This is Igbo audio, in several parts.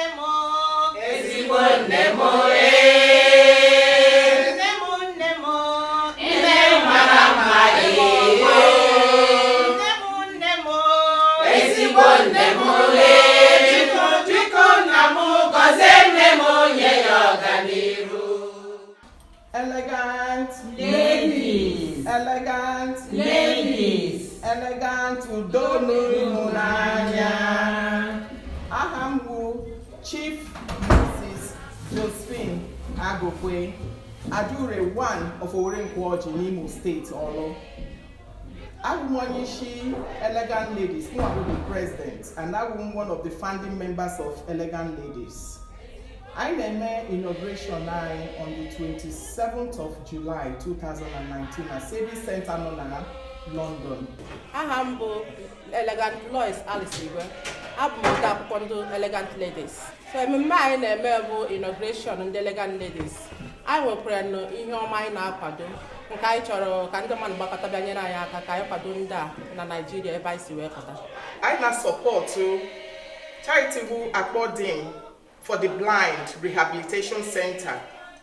Nne m. Ezigbo nne m ee. Nne m, nne m. Nne mara mma ewo. Nne m, nne m. Ezigbo nne m ee. Chukwu biko nna m gọzie nne m, nye ya ọganiru. Elegant ladies. Elegant ladies. Elegant udo n'ịhụnanya. Aha m bụ Chief Mrs. Josephine Agụkwe, Adure one of Owerri Nkwoji n'Imo Steeti, Orlu. Abụ m onye isi Elegant Ladies. Mụ bụ the president and abụ m one of the founding members of Elegant Ladies. Anyị na-eme inauguration anyị on the 27th of July 2019 na Service Center nọ na London. Aha m bụ Elegant Lois Alice Igwe. Abụ m ode akwụkwọ ndị Elegant Ladies. So ememme anyị na-eme bụ inauguration ndị Elegant Ladies. Anyị nwekwara nụ ihe ọma anyị na-akwado, nke anyị chọrọ ka ndị mmadụ gbakọta bịa nyere anyị aka ka anyị kwado ndị a na Naijiria ebe anyị si wee pụta. Anyị na-support charity bụ Akpodim for the Blind Rehabilitation Center.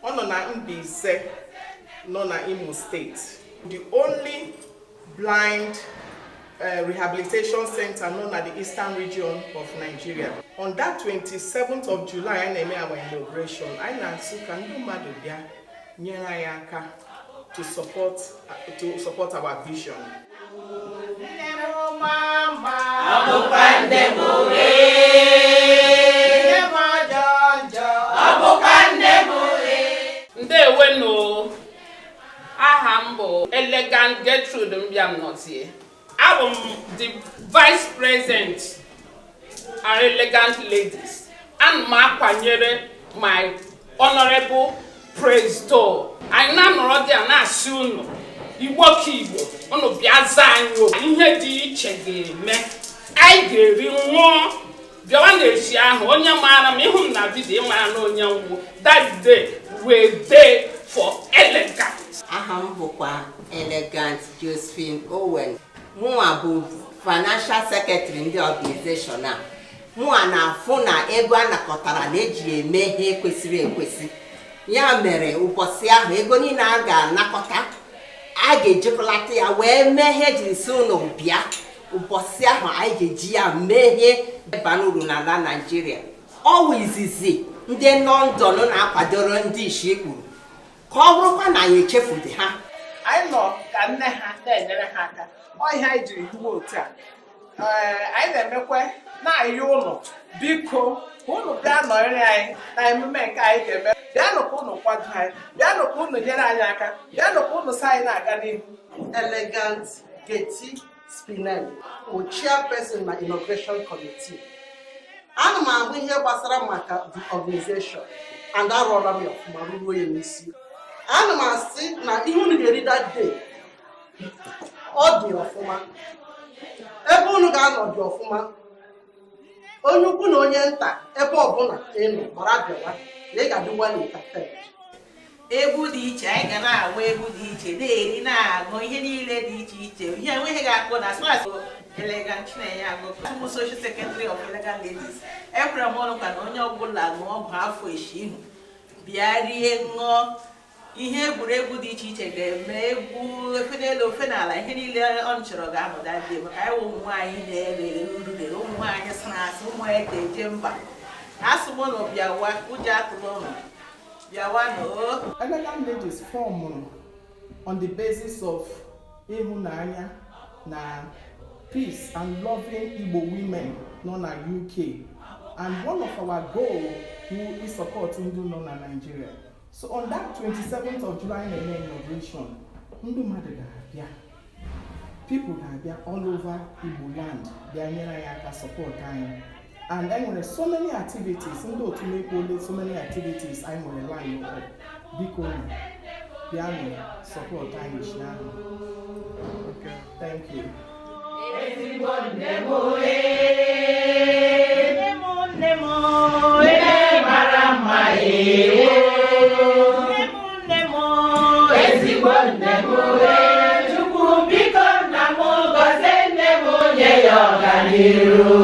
Ọ nọ na Mbaise, nọ na Imo State. The only blind rehabilitation center nọ na the eastern region of Nigeria. On that 27th of July anyị na-eme our inauguration. Anyị na-asụ ka ndị mmadụ bịa nyere anyị aka to support our vision. Nne m mama. Ọ bụkwa nne m ee. Nne m ajọ njọ. Ọ bụkwa nne m ee. Ndewenu. Aha m bụ Elegant Gertrude Mbiamnotie. Abụ m the vice president our Elegant Ladies. Ana m akwanyere my honorable president. Anyị na-anọrọ dị a na-asị unu, Igbo ka Igbo, unu bịa zaa anyị okwu. Ihe dị iche ga-eme, anyị ga-eri ṅụọ. Bịawa n'echi ahụ. Onye maara m, ịhụ m na video, ịmara na onye nwụ. That day we dey for elegant. Aha m bụkwa Elegant Josephine Owen. Mụnwa bụ financial secretary ndị organization a. Mụnwa na-afụ na ego a nakọtara na-eji eme ihe kwesịrị ekwesị. Ya mere ụbọchị ahụ, ego niile a ga-anakọta, a ga-ejikọlata ya wee mee ihe ejiri si ụnụ bịa. Ụbọchị ahụ anyị ga-eji ya mee ihe bara uru n'ala Naijiria. Ọwụ izizi ndị London na-akwadoro ndị isi kpuru, ka ọ bụrụkwa na anyị echefudị ha. Anyị nọ ka nne ha na-enyere ha aka. Ọ ihe anyị jiri hiwe otu a. Ee, anyị na-emekwe na-ayọ ụlọ, biko, ka ụnụ bịa nọnyere anyị na emume nke anyị ga-eme. Bịanụ ka ụnụ kwado anyị, bịanụ ka ụnụ nyere anyị aka, bịanụ ka ụnụ sị anyị na-aga n'ihu. Elegant Getty Spinelli bụ chairperson na inauguration committee. Ana m ahụ ihe gbasara maka the organization and arụọla m ya ọfụma ruo ya n'isi. Ana m asị na ihe unu ga-eri that day, ọ dị ọfụma. Ebe unu ga-anọ dị ọfụma. Onye ukwu na onye nta, ebe ọbụla ị nọ gbara bịawa na ị ga-adị well entertained. Egwu dị iche, anyị ga na-agba egwu dị iche, na-eri, na-aṅụ, ihe niile dị iche iche. Ihe enweghị ga-akpọ na as Elegant Chinenye Agụkọ bụ social secretary of Elegant Ladies. Ekwere m ọnụ kwa na onye ọbụla ṅụọ ọgwụ afọ eshi ihu, bịa rie, ṅụọ. Ihe egwuregwu dị iche iche ga-eme, egwu ofe n'elu, ofe n'ala, ihe niile ọ chọrọ ga-anọ dadie, maka anyị wụ ụmụ nwaanyị na-ere ere urure, ụmụ nwaanyị sara asị, ụmụ nwaanyị ga-eje mba. Asụ m ụnụ bịawa, ụjọ atụla ụnụ, bịawa nụ. Elegant Ladies formed on the basis of ịhụnanya na peace and loving Igbo women nọ na UK, and one of our goal wụ support ndị nọ na Nigeria. So on that 27th of July na-eme inauguration, ndị mmadụ ga-abịa, people ga-abịa all over Igbo land bịa nyere anyị aka, support anyị. And e nwere so many activities ndị otu na-ekwu, so many activities anyị nwere line up. Biko nụ, bịanụ support anyị echi ahụ. Thank you. Ezigbo nne m ee. Nne m, nne m. Nne mara mma ewo. Nne m, nne m. Ezigbo nne m ee. Chukwu biko nna m gọzie nne m, nye ya ọganiru.